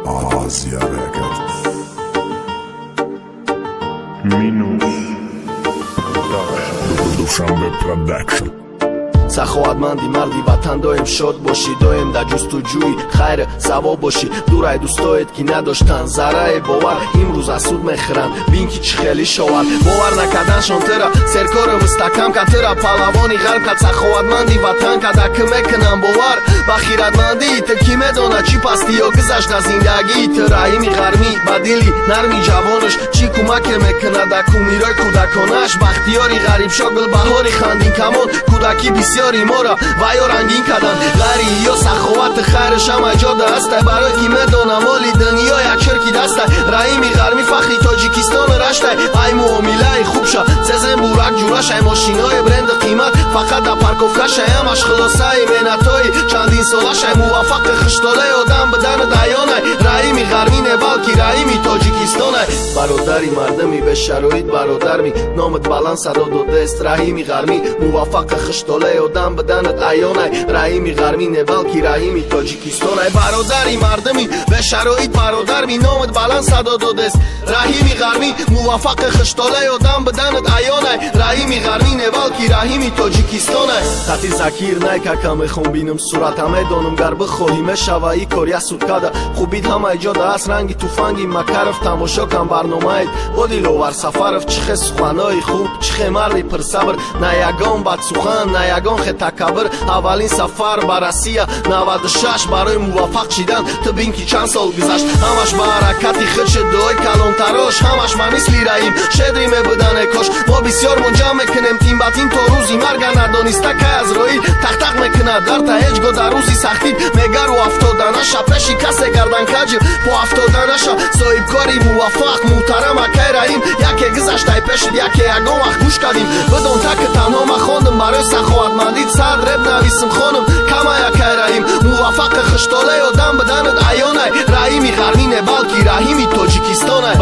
Asia Records. Минус Production. Dushanbe Production. Саховатманди, марди ватан, доим шод бошӣ, доим дар ҷустуҷӯи хайр савоб бошӣ. Дурай дӯстоед, ки надоштанд заррае бовар, имрӯз аз суд мехӯранд, бин, ки чӣ хеле шовар. Бовар накарданшон тира серкори мустаҳкам кад, тира паҳлавони ғарб кад, саховатманди ватан кад. Ки мекунам бовар ба хиратмандии ту, кӣ медонад, чӣ пастиё гузашт аз зиндагии ту. Раҳими Ғармӣ ба дили нарми ҷавонаш чӣ кӯмаке мекунад дар кумирои кӯдаконаш. Бахтиёри Ғарибшо, гулбаҳори хандинкамон, кӯдакӣ бисёри моро ва ё рангин карданд. Ғайри ё саховати хайраш ҳама ҷода ҳастай, барое ки медонам, моли дунё як чирки дастай. Раҳими Ғармӣ фахри Тоҷикистону Раштай, ай муомилаи хубша сезен бурак ҷурашай. Мошинои бренди қимат фақат дар парковкашай, ҳамаш хулосаи меҳнатҳои чандинсолашай. Муваффақи хуштолаи одам бидани даёнай, Раҳими Ғармӣ не, балки Раҳими Тоҷикистонай. Бародари мардами бешароит, бародарми, номат баланд садо додест Раҳими Ғармӣ. Муваффақи хуштолаи одам биданат аёнай, Раҳими Ғармӣ не, балки Раҳими Тоҷикистонай. Бародари мардами бешароит, бародарми, номат баланд садо додест Раҳими Ғармӣ. Муваффақи хуштолаи одам биданат аёнай, Раҳими Ғармӣ не, балки Раҳими Тоҷикистонай. Хати Закир Найкака мехом, бинам сурата, медонам, гар бихоҳӣ, мешава и кор як суткада. Хубид ҳамаи ҷода аст, ранги туфанги Макаров. Тамошо кан барномаед бо Диловар Сафаров. Чӣ хе суханои хуб, чӣ хе марди пирсабр, на ягон бадсухан, на ягон хе такаббур. Аввалин сафар ба Россия 96 барои муваффақ шидан, ту бин, ки чанд сол гузашт. Ҳамаш ба ҳаракати худ шуд, дуои калонтарош. Ҳамаш ба мисли Раҳим щедрый мебудане кош. Мо бисёр мунҷам мекунем тин ба тин то рӯзи марга, надониста, кай Азроил тақтақ мекунад дарта. Ҳеҷ гоҳ дар рӯзи сахтид мегару афтода наша, пеши касе гарданкаҷи по афтода наша. Соҳибкори муваффақ, муҳтарам акай Раҳим, яке гузаштай пешид, яке ягон вақт гӯш кардим. Бидон, таки танҳо ман хондам, барои саховатмандӣ 100 реп нависм, хонам камай. Акай Раҳим муваффақи хуштолаи одам биданат аёнай, Раҳими Ғармӣ не, балки Раҳими Тоҷикистонай.